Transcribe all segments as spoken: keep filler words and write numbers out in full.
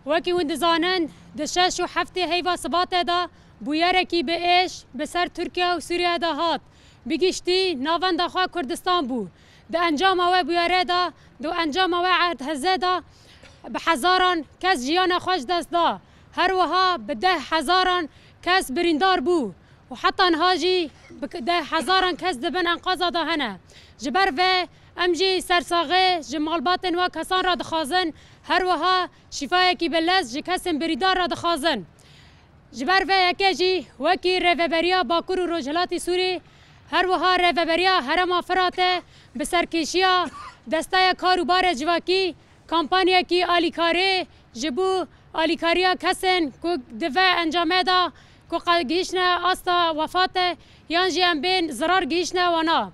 Wekî hûn dizanin, di şeş û heftê heyva Sibatê de bûyerekî bi êş bi ser Tirkiye û Sûriye de hat. Bi giştî navenda xwe Kurdistan bû. Di encama wê bûyerê de, di encama wê erdhezê de bi hezaran kes jiyana xwe ji dest da. Her wiha bi deh hezaran kes birîndar bû. Û heta niha jî bi deh hezaran kes di bin enqaza de hene. Ji ber vê em jî sersaxê ji malbatên we kesan re dixwazin, her wiha şîfayekî bi lez ji kesên birîndar re dixwazin. Ji ber vê yekê jî wekî Rêveberiya Bakur û Rojhilatî Sûrî, her wiha Rêveberiya Herêma Firatê bi serkêşiya Desteya Kar û Barê Civakî kampanyekî alîkarî ji bo alîkariya kesên ku di vê encamê de ku qe-, gihiştine asta wefatê yan jî em bên zirar gihiştine wana.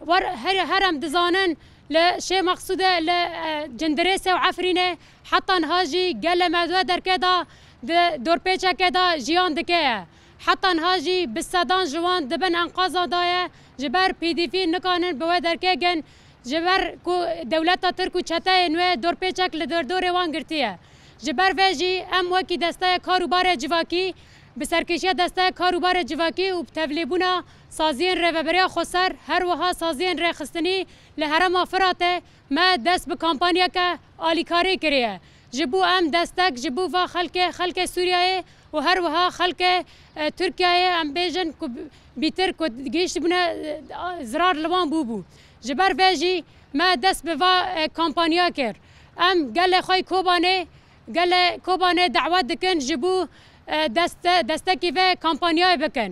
Wer-, her, her em dizanin li Şêx Meqsûdê, li, e, Cindirêsê û Efrînê heta niha jî gelê me di wê derkê de di dorpêçekê de jiyan dike ye. Heta niha jî bi sedan ji wan di bin enqaza de ye, ji ber P D P nikanin bi wê derkê gin. Ji ber ku dewleta Tirk û çeteyên wê dorpêçek li derdorê wan girtiye. Ji ber vê jî em wekî Desteya Kar û Barê Civakî, bi serkêşiya Desteya Kar û Barê Civakî û bi tevlîbûna saziyên Rêveberiya Xweser, her wiha saziyên rêxistinî li herêma Firatê, me dest bi kampanyeke alîkarî kiriye. Ji bo em destek ji bo va xelkê, xelkê Sûriyeyê û her wiha xelkê, e, Tirkiyeyê, em bêjin ku bîtir ku gihiştibûne, e, zirar li wan bûbû. Ji ber vê jî me dest bi va, e, kampanya kir. Em gelê xwe yê Kobanê, gelê Kobanê dawet dikin ji bo, e, deste-, destekî vê kampanyayê bikin.